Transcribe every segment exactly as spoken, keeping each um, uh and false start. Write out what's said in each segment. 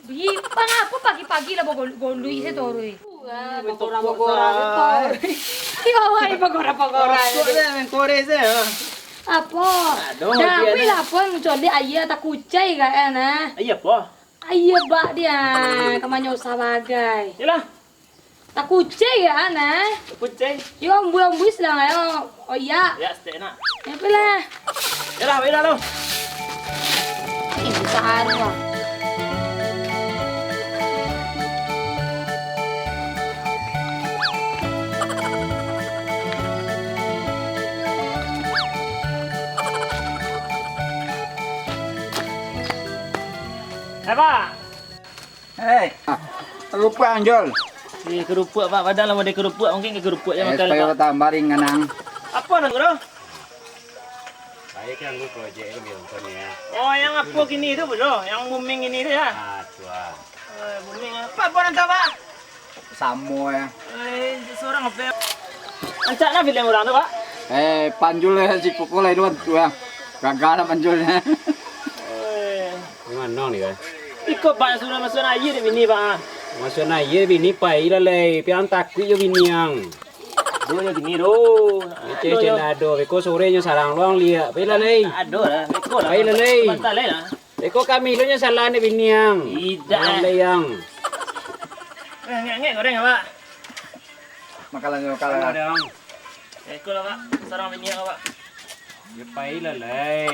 Ih, pangapo pagi-pagi lah bagoluik-goluik se tu, Rui? Wah, bagora-bagora se tu, Rui. Iyo, wah, bagora-bagora se. Rokok deh, main korek se, ah. Apo? Aduh, dah, dia aku ni lah, apo, muncul di aia, takucai kan, ah. Aia apo? Aia bak dia, kamanyo usah bagai. Yalah. Takucai kan, eh? Takucai. Yo, ombui-ombui silang ayo. Oh, iya. Ya, setek nak. Ya, apolah. Yalah, baiklah tu. Ih, bisa anu, ah. Eh, Pak. Hei, kerupuak, Jol. Eh, kerupuak, Pak. Padahal lah wadah kerupuak, mungkin ka kerupuak je. Eh, makan, supayo Pak. Tambah ringan, ang. Apo nan, Bro? Saya kan gua projek kan biar bukan ya. Oh, yang apo kini tu, Bro? Yang booming kini tu, ya? Ah, tu ah. Eh, booming, ah. Apo, apo nan tu, Pak? Samo, ya. Eh, surang apo, ya? Rancak nah pilihan urang tu, Pak? Eh, panjul ya, si Koko lah itu, ya. Gagal lah panjulnya. Eh. Di mano ni, kan? Iko, Pak, suruah masuak aia dek bini, Pak. Masuak aia bini, pai lah, lai. Pian takuik jo bini ang. Ado jo bini tu. Ado jo. Ado. Beko sore nyo sarang luang liak. Pai lah, lai. Ado lah, beko lah. Pai lah, lai. Sabanta lai lah. Beko kami lo nyo salah dek bini ang. Idak. Salah lai ang. Eh, angek-angek goreng, Pak. Makanan nyo kalah. Beko lah, Pak. Sarang bini ang, Pak. Yo pai lah, lai.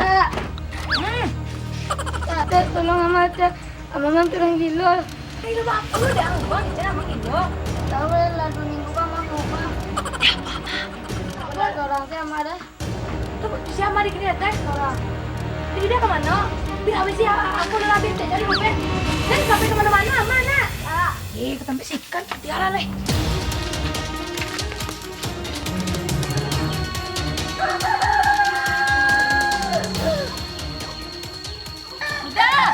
Tak. Hmm. Tak, tak, tolong Ama, tak. Ama mah urang gilo. Gilo apo lu, dah? Bang, jangan mangilo. Tahu lah, dua minggu kan Ama, Ama. Dah, Ama. Udah, orang saya Ama dah. Tu, si Ama di kini datang? Orang. Jadi dia ke mana? Biar habis ya, aku udah habis cari rupiah. Jadi sampai ke mana-mana, Ama, nak? Ah. Eh, ketampi sikat, tiara leh. Udah.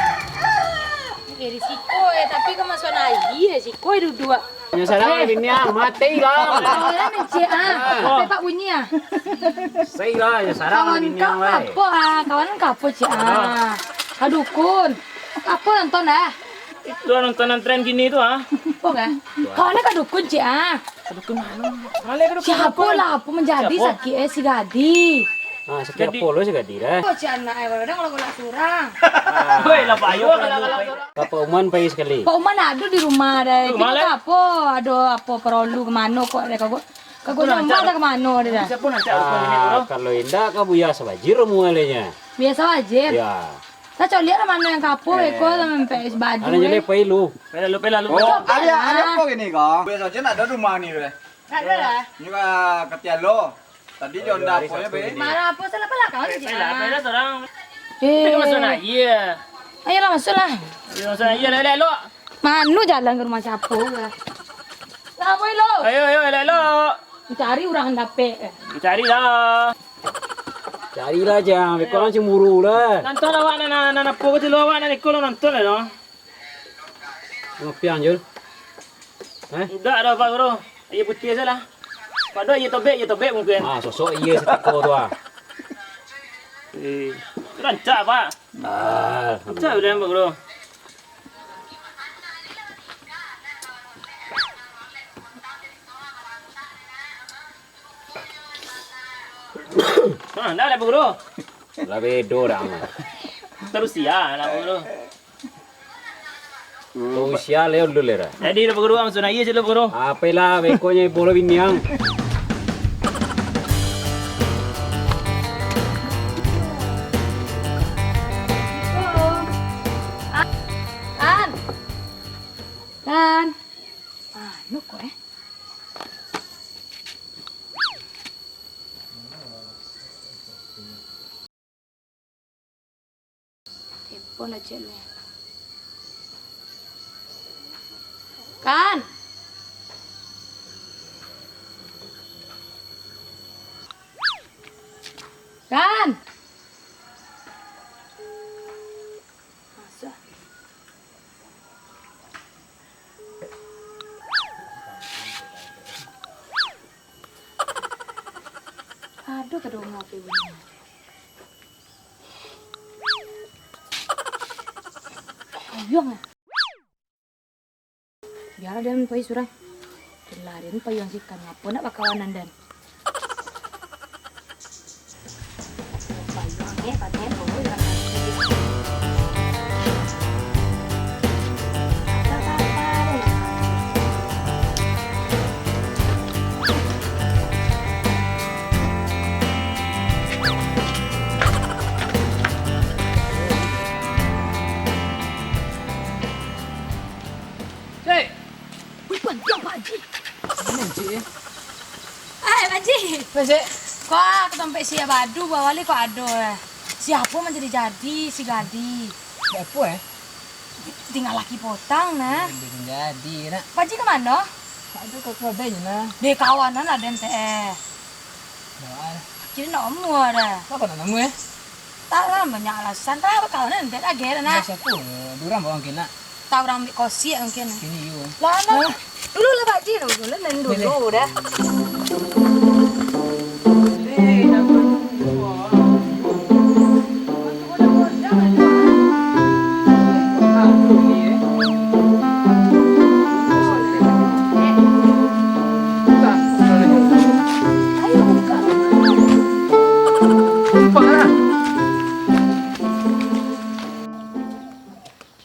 Eh, di siko, eh, tapi kan masuak aia, siko, eh, duduak. Nyo salah bini ang, mati lah. Kawanan, Cik, ah. Ah. Sampai pak bunyi, ah. Sai lah, nyo salah bini ang, weh. Kawan ka apo, ah? Kawanan ka apo, Cik, ah? Ah. Ka dukun. Apo nonton, ah? Itu nonton tren kini tu, ah. Apo, kan? Kawanan ka dukun, Cik, ah. Ka dukun mano? Maleh ka dukun. Siapo lah, apo manjadi sakik, eh, si Gadi? Ah, sakik apo lo si Gadi, dah? Oh, Cik, anak, eh, kadang kalau golak surang. Woi, lah, Pak, ayo, kalau, kalau, kalau. Pak Uman pai sakali. Pak Uman ado di rumah, dah. Rumah, leh? Apo? Ado apo paralu ka mano kok, dah, kagok? Kagok nyo ka mano, dah, dah? Siapo nan cak rumah ini, bro? Ah, kalau indak, ka Buya Sabajir rumah, leh, nya. Buya Sabajir? Ya. Lah, coliak lah mano nan ka apo, eh, beko lah mampek baju, anak eh. Jadi pai lu. Pai lalu, pai lalu. Oh, ado, ado apo kini, Kang? Buya Sabajir ndak ado rumah ni, weh. Ndak ado lah. Ni ka Katialo. Tadi jo ndak apo yo, Be? Marah apo, salah pala kawan je. Lah, lah, sorang. Eh. Kita masuk nah, iya. Ayolah, masuklah. Ayo, masuk nah, iya, elok, elok. Mano jalan ka rumah siapo lah? Lah, apo lo? Ayo, ayo, elok, elok. Cari urang dapek. Carilah. Carilah, Jang. Beko urang cemburu lah. Nonton awak, nan, nan, nan apo ko tu lo awak, nan iko lo nonton lah, no. Ngopi, Jul. Eh? Indak doh, Pak Guru. Aia putiah se lah. Pado aia tobek, aia tobek mungkin. Ah, sosok aia satiko tu, ah. Eh, rancak, Pak. Ah, rancak, Pak Guru. Ha, ndak lah, Pak Guru. Lah bedo dah, Mak. Taruih sia lah, Pak Guru. Taruih sia, Leo, dulu, Leo. Jadi, Pak Guru, langsung aja, Pak Guru. Apolah, bekonyo bolo biniang. Kan? Kan? Anu kok, eh? Telepon lah cek ni. Kan? Kan? Masa? Tadonga ka ibu. Ayuang ah. Bialah den pai surang. Lah den pai ayuang sikan, ngapo nak bakawanan den? Pai ayuang, eh, paten, oh, urang kaki. Cik! Wih, panjang, Pak Haji. Mana, Cik, eh? Eh, Pak Haji. Apa, Cik? Kok ka tampek si Abadu, bawali kok ado, eh. Si apo manjadi-jadi, si Gadi. Si apo, eh? Tingga laki potang, nah. Jadi, nak. Pak Haji ka mano? Ado ka Surabaya, nah. Deh, kawanan lah den teh. Kini nak omua dah. Apa nak nama, eh? Tak lah, banyak alasan. Tak lah, bakawanan den, agak dah, nah. Siapa? Durang bawang kena. Tahu urang ambil kosiak mungkin. Kini iyo. Lah, lah. Hah? Dulu lah, Pak Haji, dulu lah, main dulu dah.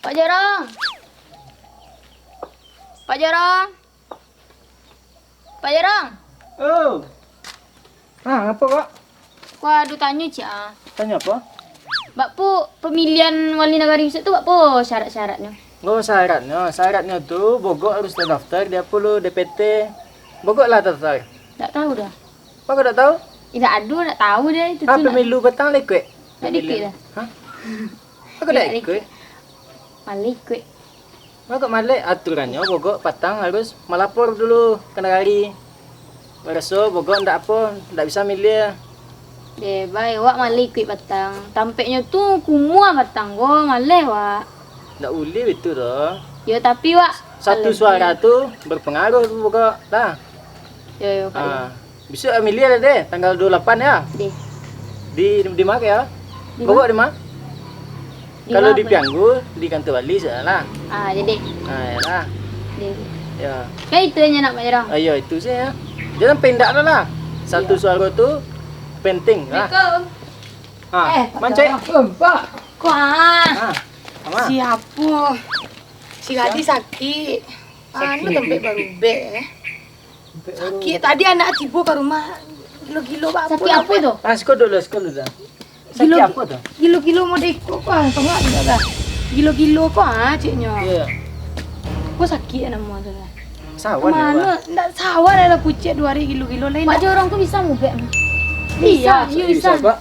Pak Jorong. Pak Jorong. Pak Jorong. Oh. Ah, apo, Kak? Ko ado tanyo, ciek ah. Tanyo apo? Bak pu pamilihan wali nagari bisuak tu, bak pu syarat-syaratnyo? Oh, syaratnyo. Syaratnyo tu, Bogok harus tadaftar di apo lu, D P T. Bogok lah tadaftar? Dak tahu dah. Apo kau dak tahu? Indak ado, dak tahu dah itu tu. Ah, pemilu patang lah ikuik? Dak ikuik dah. Hah? Aku dak ikuik. Maleh ikuik. Mako maleh, aturannyo Bogok patang harus malapor dulu ka nagari. Baraso Bogok ndak apo, ndak bisa miliah. Deh, bae, wak maleh ikuik patang. Tampeknyo tu kumuah patang ko, maleh wak. Ndak ulih itu doh. Yo, tapi wak, satu suara tu berpengaruh tu Bogok, lah. Yo, yo, Kak, yo. Ah. Bisuak miliah lah deh, tanggal dua puluh lapan ya. Deh. Di, di ma ya? Di ma? Bogok di ma? Kalau di Pianggu, di kantor wali sajo lah. Ah, jadi. Ah, iyolah. Deh. Ya. Kan itu nyo nak, Pak Jorong. Ah, iyo, itu sajo ya. Jan sampai indak lah. Satu suara tu penting lah. Assalamualaikum. Ah, eh, Pak Jorong. Mancai. Eh, Pak. Kuah. Ah, aman. Siapo? Si Gadi sakik. Anu, tampek barubek, eh. Sakik. Tadi anak tibo ka rumah, gilo-gilo bak apo. Sakik apo tu? Ah, siko dulu, siko dulu dah. Sakik apo tu? Gilo-gilo model iko ko, ah, tengok dah. Gilo-gilo ko, ah, ceknyo. Iyo. Ko sakik namo tu lah. Sawan. Mano? Ndak sawan lah, kuciak duo hari gilo-gilo lain. Pak Jorong ko bisa mubek mah? Bisa, iyo, bisa. Bisa, Pak.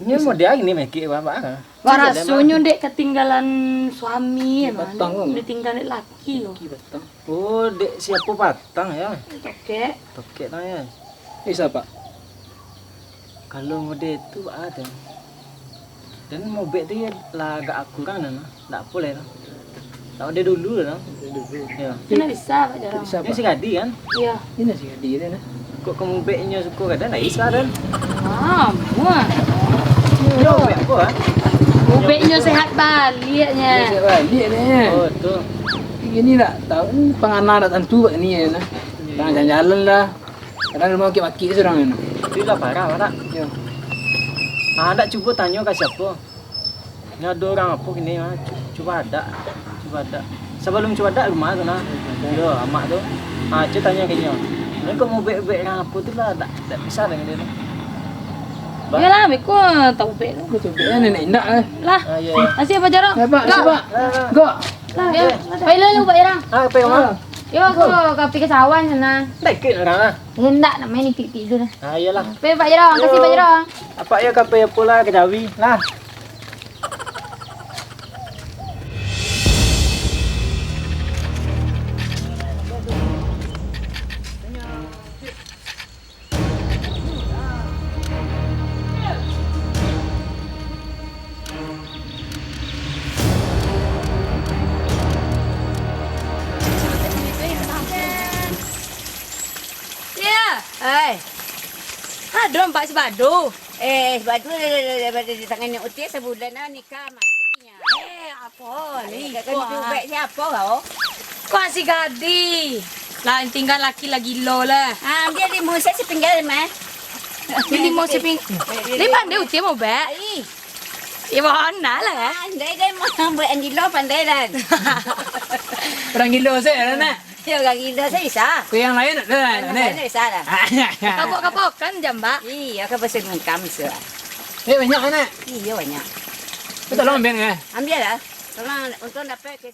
Ini model ini mekik, Bapak. Wak rasonyo dek katinggalan suami, emang. Ditinggalan laki. Laki batang. Oh, dek siapo batang ya? Tokek. Tokek tang ya. Bisa, Pak. Kalau model tu ada. Dan mobek tu ya lah agak kurang dah, nah. Ndak apo lai tu. Ndak ado dulu lah. Ado dulu. Yo. Kini bisa, Pak Jarang. Bisa, Pak. Ini si Gadi kan? Iyo. Ini si Gadi ni, nah. Kok ka mubeknyo suko kadang ndak bisa kan? Ah, muah. Yo, mubek apo, ah? Mubeknyo sehat baliaknyo. Sehat baliak ni. Oh, tu. Ini ndak tahu, ni pangana ndak tantu, Pak, ni, nah. Iyo. Tangah jalan-jalan lah. Kadang rumah makik-makik surang ni. Itu lah parah, Pak, nak. Yo. Ah, ndak cubo tanyo ka siapo? Nyo ado urang apo kini, ah, cu-, cubadak, cubadak. Sabalum cubadak rumah tu nah. Cubadak. Yo, amak tu. Ah, cubo tanyo ka inyo. Nyo kok mubek-ubek urang apo tu lah, dak, dak bisa dengan dia tu. Ba- Iyolah, beko taubek tu. Beko taubek lah, nenek indak eh. Lah. Ah, yo. Makasih, Pak Jarang. Ya, Pak, ya, Pak. Lah. Go. Lah, yo. Pai lu, Pak Jarang. Ah, pai ka ma? Yo, aku ka pai ka sawah sana. Ndak ikut urang ah. Indak, nak main ikut-ikut tu lah. Ah, iyolah. Pai, Pak Jarang. Makasih, Pak Jarang. Apak yo ka pai apo lah, ka Jawi lah. Yo, oi. Ha, Ado nampak si Bado. Eh, si Bado lah, lah, lah, lah, di tangan Nek Uti sabulan lah nikah, mati nyo. Eh, apo ni? Kan cubek siapo kau? Kau si gadih. Lah, tingga laki lah gilo lah. Ah, ambiak limo se sapinggan, mah. Ni limo saping-, ni pandai Uti maubek. Ai. Ya, mana lah, eh? Pandai kan, buek nan gilo pandai, Dan. Urang gilo se lah, nak. Ya, urang gilo se bisa. Kau nan lain nak, nak, nak. Lain bisa lah. Kapok-kapok kan jambak. Iya, kan basa bungkam bisa. Eh, banyak, nak? Iya, banyak. Kau tolong ambil, eh? Ambil lah. Tolong, untung dapat kes.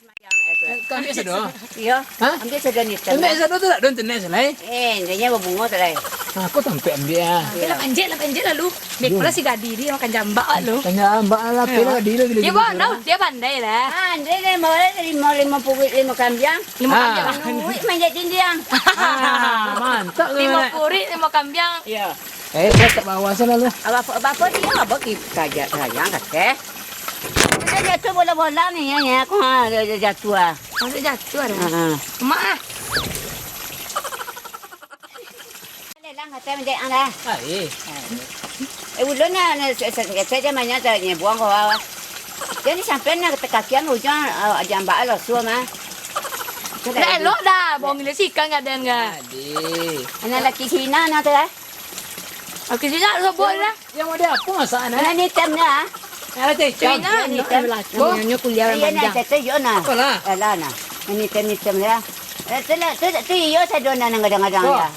Kau ambil sado? Iyo. Ha? Ambil sado ni, ambil sado tu tak ada internet selai. Eh, intinya berbunga tu, lai. Ha, aku tampek ambil ah. Okey lah, panjat lah, panjat lalu. Ambil pula si gadih dia makan jambak tu. Makan jambak lah, pila gadih tu. Dia bawa tahu, dia pandai lah. Ah, dia lima, lima, lima purik, lima kambiang. Lima kambiang. Duit manjat dinding. Ah, mantap tu. Lima purik, lima kambiang. Iya. Eh, kau tak bawa salah lu. Apa, apa, apa dia? Apa ki-, kajak sayang, kakek? Dia jatuh bola-bola ni, ya, ya. Aku, ha, dia, dia jatuh, ah. Masuk jatuh, ada? Ha, ha. Mak, ah. Lelang kata menjadi anak. Ah, eh. Eh, ulun, ah, ni, se-, se-, se-, saya dia banyak tak, ni, buang kau, ah. Jadi, sampai nak ke kakian ujung, ah, jambak lah, suam, ah. Lah, elok dah, buang gila si ikan gadang, kan? Adik. Anak laki Cina, nak tu, eh? Oke, sejak lo buat lah. Yang ada apa masalah, eh? Nan hitam ni, ah. Yang ada hitam. Cina, yang hitam. Namanya kuliah orang panjang. Iya, nah, kata Jona. Apalah? Alah, nah. Nan hitam-hitam ni, ah. Eh, tu lah, tu, tu iyo sadona nan gadang-gadang ya.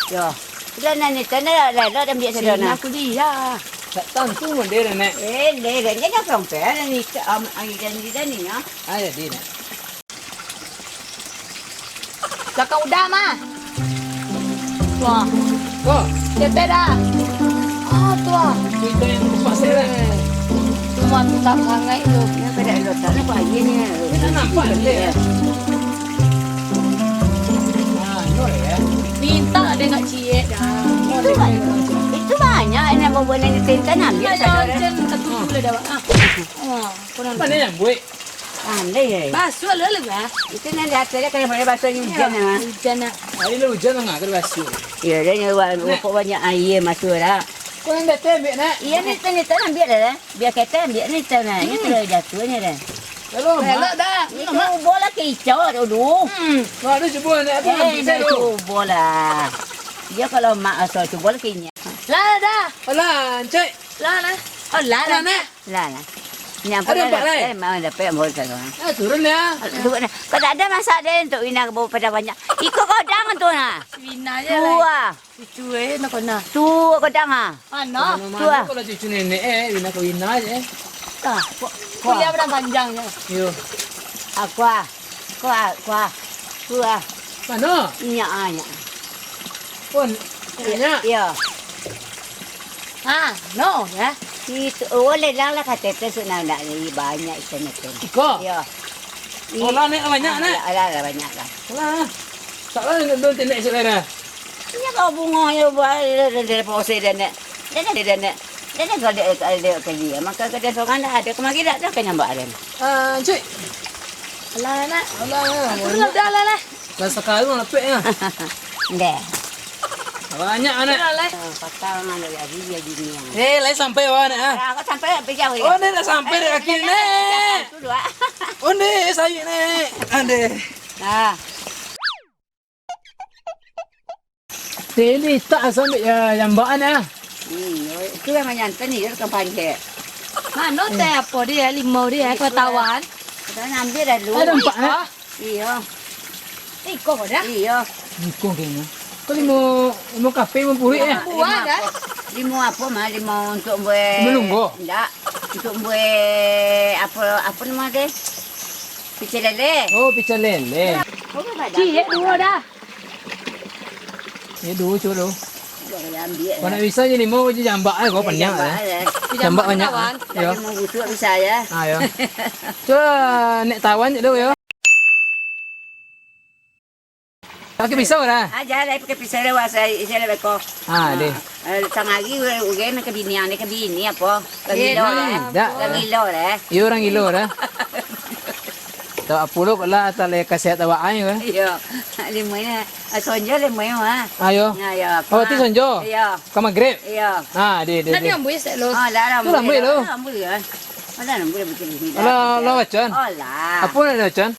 Yo. Tu lah nan hitam ni lah, lah, lah, ambiak sadona. Cina kuliah. Tak tentu model, Nek. Eh, leh, leh. Jangan compare, nan hitam, ah, janji dah ni, ya. Ah, jadi, Nek. Belakang udah, mah. Tuah. Wah. Cetek dah. Ah, tuah. Kita yang lupa saya. Eh. Mantap sangat tu. Ini pada elok sana, Pak, airnya. Ini tak nampak, Nek. Ya. Ah, no, ya. Minta dia nak ciek dah. Itu banyak. Itu banyak yang nak buat ni, tinta nak ambil. Ada sana. Hujan, satu dulu dah, Pak. Ah. Wah, kurang. Mana yang buat? Pandai, eh. Basuh lah, lah, bah. Itu nan di atas dia kena boleh basuh ni hujan, ah. Hujan, ah. Hari ni hujan, ah, kena basuh. Iya, dia ni, wah, pokok banyak air masuk dah. Kau yang dah tembik, nak? Iya, ni tembik, tak ambil dah, dah. Biar kita ambil ni, tak, nah. Ini terlalu jatuhnya dah. Belum, belok dah. Ini cuba lah kicau dulu. Hmm. Wah, dia cuba, nak, aku ambil dulu. Cuba lah. Dia kalau mak asal cuba lah kenyang. Lah, dah. Alah, Encik. Lah, nah. Oh, lah, lah, nah. Lah, lah. Ni apa dah dapat, eh, mau dapat, mau dah. Ah, turun dah. Turun dah. Kau tak ada masak deh untuk Wina bawa pada banyak. Ikut kodang tu, nah. Wina je lah. Tua. Cucu, eh, nak kena. Tu kodang, ah. Mana? Tua. Kalau cucu nenek, eh, Wina ke Wina je, eh. Tah. Kuliah pada panjang je. Yo. Aku, ah. Kuah, kuah. Kuah. Mano? Inyak, ah, inyak. Oh, inyak? Iyo. Ha, no, ya. Itu, oh, lelang lah, kata tu, nak, nak, banyak ikan itu. Iko? Iyo. Oh, lah, Nek, banyak, Nek? Alah, alah, banyak lah. Alah. Tak lah, nak, nak, nak, nak, nak. Inyo kau bungo nyo ba-, dari, dari pose dan nek. Dan nek, dan nek. Dan nek kau dek, dek, dek, dek, maka kau dek sorang dah ada kemari dah, dah kau nyambak dah. Ah, Encik. Alah, nak. Alah, alah. Aku dah, dah, alah, lah. Dah sekarang lapik ya. Ndeh. Banyak anak. Alah, lah. Ah, patah mah dari hari dia gini yang. Eh, lai sampai awak, Nek, ah? Ah, kau sampai, sampai jauh, ya? Oh, Nek, dah sampai dari kaki, Nek. Dulu, ah. Oh, Nek, sayang, Nek. Andeh. Nah. Teh ni tak sampai ya, yang baan ah. Iyo, itu yang manyantan ni, dia tukang pancek. Mano teh apo dia, limau dia, pengetahuan? Kita ambil dah dulu. Ada empat, eh? Iyo. Iko ko dah? Iyo. Iko kayaknya. Kau limau, limau kafe, limau purik, eh? Buah dah. Limau apo mah, limau untuk buat. Limau lunggo? Ndak. Untuk buat apo, apo nama dia? Pecel lele. Oh, pecel lele. Ciek duo dah. Ni duo, cubo duo. Kau nak bisa je limau je jambak eh, kau panjang eh. Jambak banyak. Yo. Limau busuk bisa ya. Ha, yo. Cubo nek tawan je dulu yo. Pakai pisau dah. Ah, jangan lah pakai pisau dah, wah, saya, saya lah beko. Ha, deh. Eh, tang hari urang nak ke bini, nak ke bini apo? Urang gilo lah. Urang gilo lah. Yo, urang gilo dah. Tak apo lo, lah, tak leh kasiat awak ai, weh. Iyo, limo nyo. Ah, sonjo limo nyo, ah. Ayo. Nah, yo, Oh, ti sonjo? Iyo. Ka magrib? Iyo. Ah, di, di, Nak di. Diambil sek lo. Oh, lah, Tu lambuik lo. Lambuik, kan? Oh, lah, lambuik, betul, betul. Alah, lah, wacan. Oh, lah. Apo nak wacan?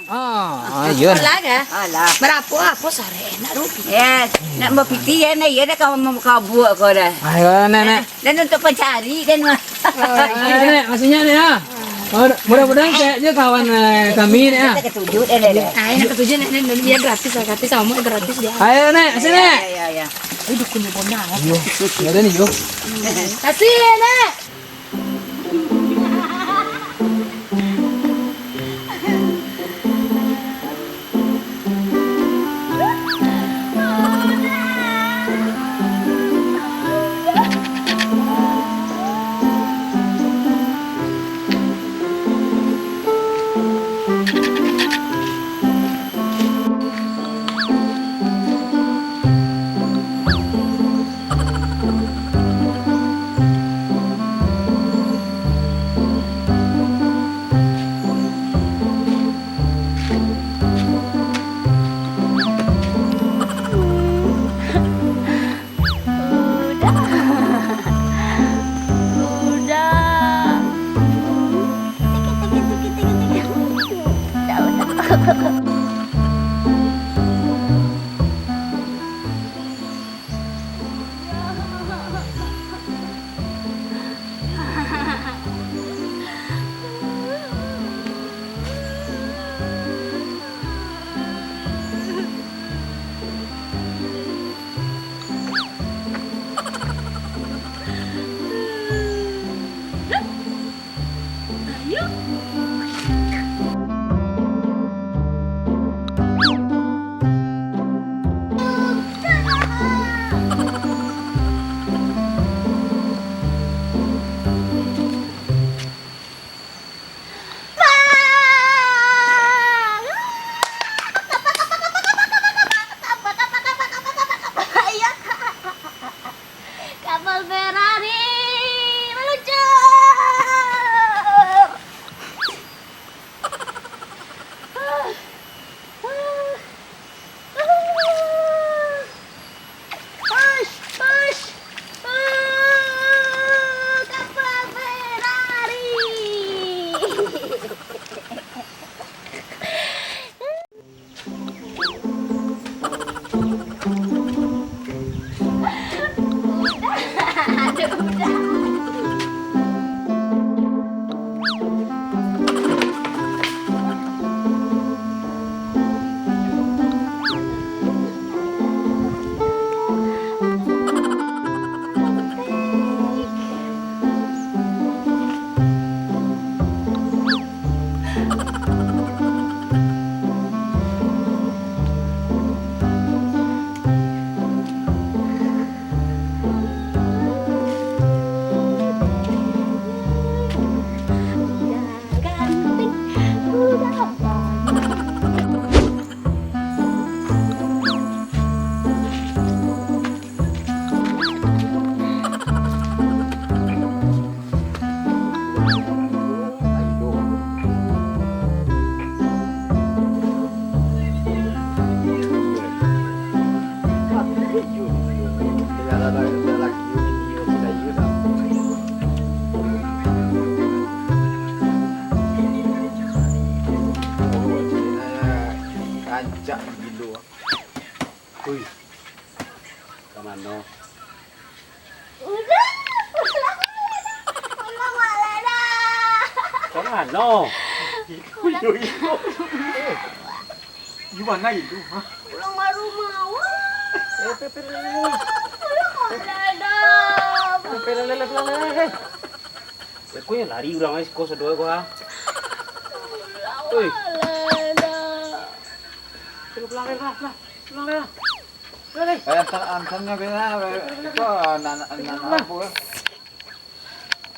Ah, ah, iyo. Alah, kan? Alah. Barapo, apo sare enak tu? Yes. Nak bapiti, ya, nak, ya, dah, kau mau kabuk kau dah. Ayo, Nek, Nek. Dan untuk pencari, dan mah. Ah, Nek, maksudnya, Nek, ah. Mudah-mudahan sehat je kawan, eh, kami, Nek, ah. Kita ketujuh, eh, Nek, Nek. Ah, yang ketujuh, Nek, Nek, Nek, dia gratis lah, gratis, sama gratis dia. Ayo, Nek, sini, Nek. Ya, ya, ya. Ini dukunnya Bona, ya. Iyo, ya, dan iyo. Kasih, Nek. Kapal Ferrari meluncur. Hush, hush. Kapal Ferrari. Rancak gilo. Ui, ka mano? Udah, pulang, pulang, pulang, pulang. Ka mano? Pulang. Iyo, iyo. Di mano itu? Hah? Pulang ka rumah awak. Eh, pe, pe, le, le, le. Pulang, pulang, pulang. Pe, pe, le, le, le, pulang, le, le, le. Eh, kok yang lari urang ai siko sadoa ko, ha? Pulang, pulang, pulang. Pulang, pulang, pulang. Pulang, pulang. Pulang, pulang. Eh, antan, antannyo kena, itu anak, anak, anak apa?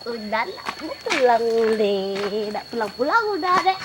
Udah lah, pulang deh. Nak pulang-pulang udah deh.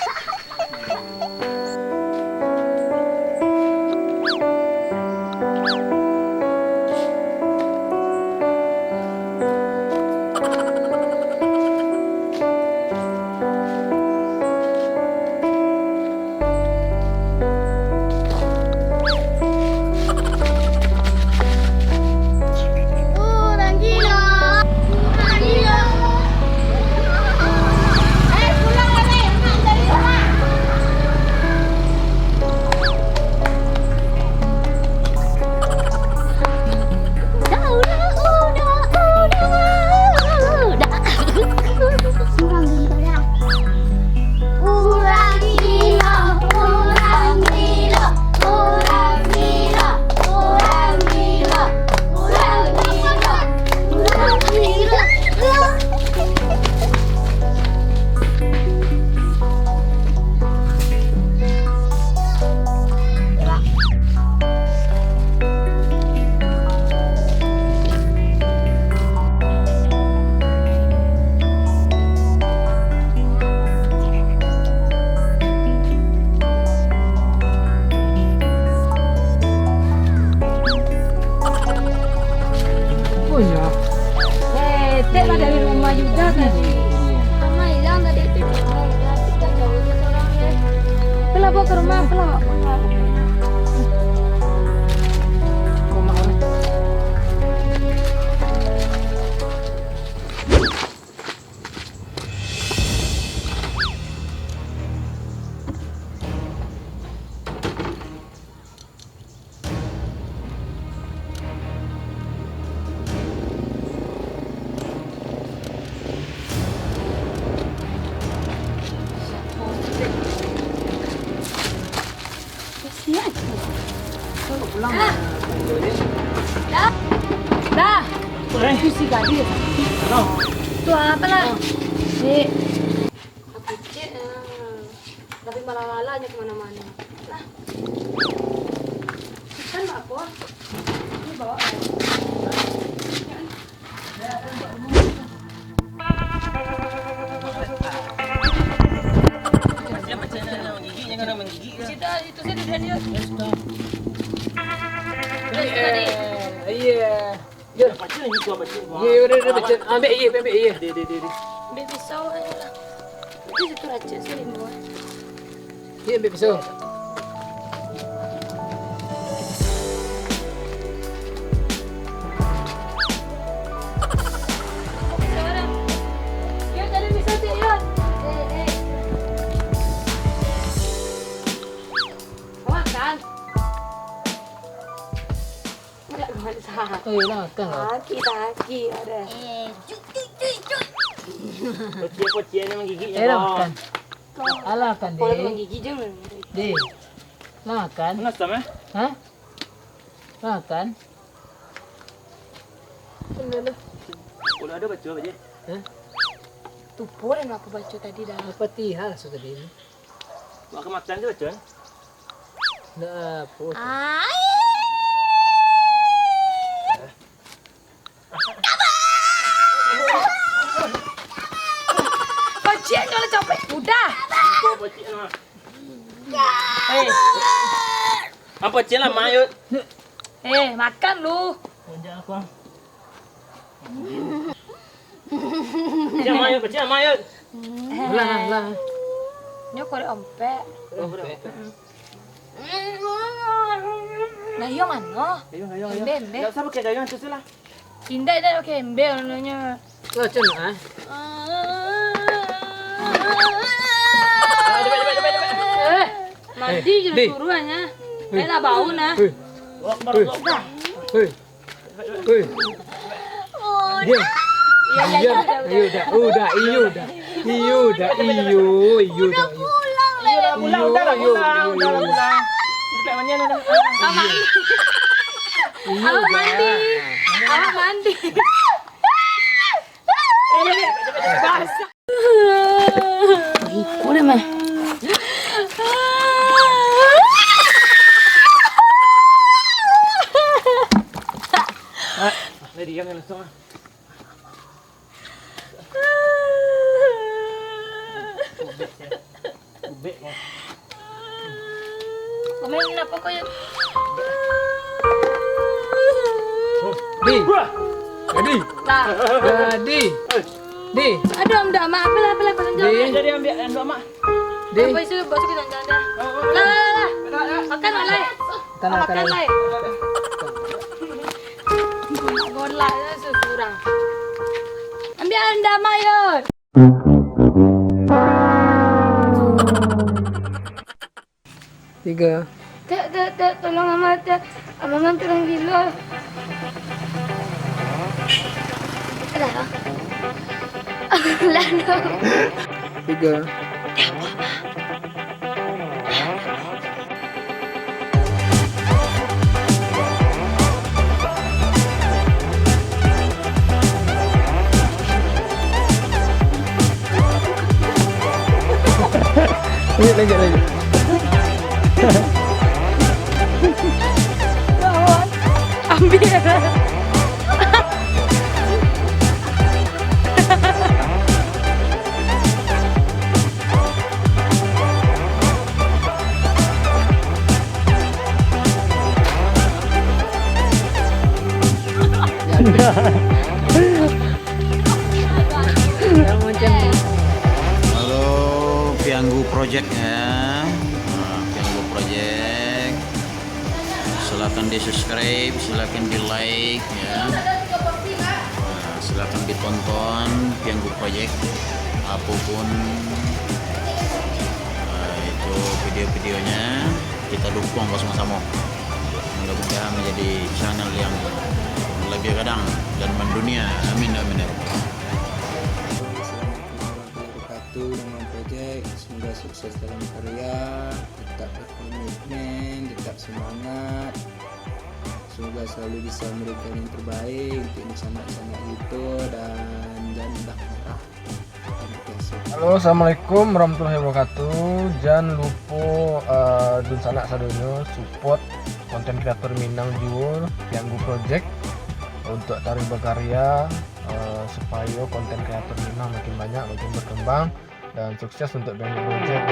Dah. Dah. Eh. Itu si gadis. Halo. Tu apa lah? Dek. Aku cek, eh, tapi malah lalanya kemana-mana. Lah. Kan apa? Ini bawa. Iya. Iya, udah, udah, baca. Ambil, iya, ambil, iya. Ambil pisau aja lah. Itu situ racun sih, di bawah. Iya, ambil pisau. Yuk, cari pisau, Cik, yuk. Makan. Enggak, enggak usah. Eh, lah, makan lah. Taki, taki, ada. Eh, cuk, cuk, cuk, cuk. Pocian-pocian yang menggigitnya, eh, lah, kau. Makan. Alah, kan, Dek. Kalau menggigit je, Dek. Makan. Panas, Tam, eh? Hah? Makan. Bener lah. Kalau ada baca apa je? Hah? Tupo dan aku baca tadi dah. Al-Fatihah lah tadi ni. Makan-makan je baca, eh? Ndak apa. Ai. Kocik kalau capek, udah. Hei. Apa cil lah, Mayut? Eh, makan lu. Jangan aku, ah. Cil Mayut, Cil Mayut. Lah, lah. Nyo korek ompek. Oh, korek ompek. Gayuang mano? Gayuang, gayuang, gayuang. Embe, embe. Ndak usah pakai gayuang, tu se lah. Indak, indak pakai embe, mano nyo. Lah, cen, ah. Eh, mandi je lah suruah nyo. Eh, lah bau nah. Hei. Hei. Hei. Hei. Diam. Iyo, iyo, iyo, udah, udah, iyo, udah. Iyo, udah, iyo, iyo, udah. Udah pulang, udah lah pulang, udah lah pulang. Cepat mandi, udah. Abang mandi. Abang mandi. Abang mandi. Basah. Udah mah. Ah, lah diam langsung ah. Ubek, ya. Ubek, ya. Komen apa kau ya? Di. Jadi. Lah. Jadi. Di. Aduh, Om Dok Mak, apalah, apalah, kau tunjuk. Di. Jadi ambil Om Dok Mak. Di. Apa isu, bos kita jangan dah. Lah, lah, lah, lah. Makan lah, Lai. Makan lah, makan lah, Lai. Golak je surang. Ambil Om Dok Mak, yo. Tiga. Tek, tek, tek, tolong Amak, tek. Amak mah tolong gilo. Alah. Alah, no. Tiga. Lanjut, lanjut, lanjut. Ambil. Halo, Pianggu Project ya. Nah, Pianggu Project. Silakan di-subscribe, silakan di-like ya. Nah, silakan ditonton Pianggu Project, apapun, eh, itu video-videonya, kita dukung bersama-sama. Mudah-mudahan menjadi channel yang lebih gadang dan mendunia. Amin, amin, ya Rabbal. Assalamualaikum warahmatullahi wabarakatuh. Dengan Project, semoga Sukses dalam karya, tetap berkomitmen, tetap semangat. Semoga selalu bisa memberikan yang terbaik untuk sanak-sanak kita dan jangan mudah menyerah. Terima kasih. Halo, assalamualaikum warahmatullahi wabarakatuh. Jan lupo uh, dunsanak sadonyo support konten kreator Minang juo, Pianggu Project, untuk taruih bakarya uh, supayo konten kreator Minang makin banyak, makin berkembang, dan sukses untuk Pianggu Project.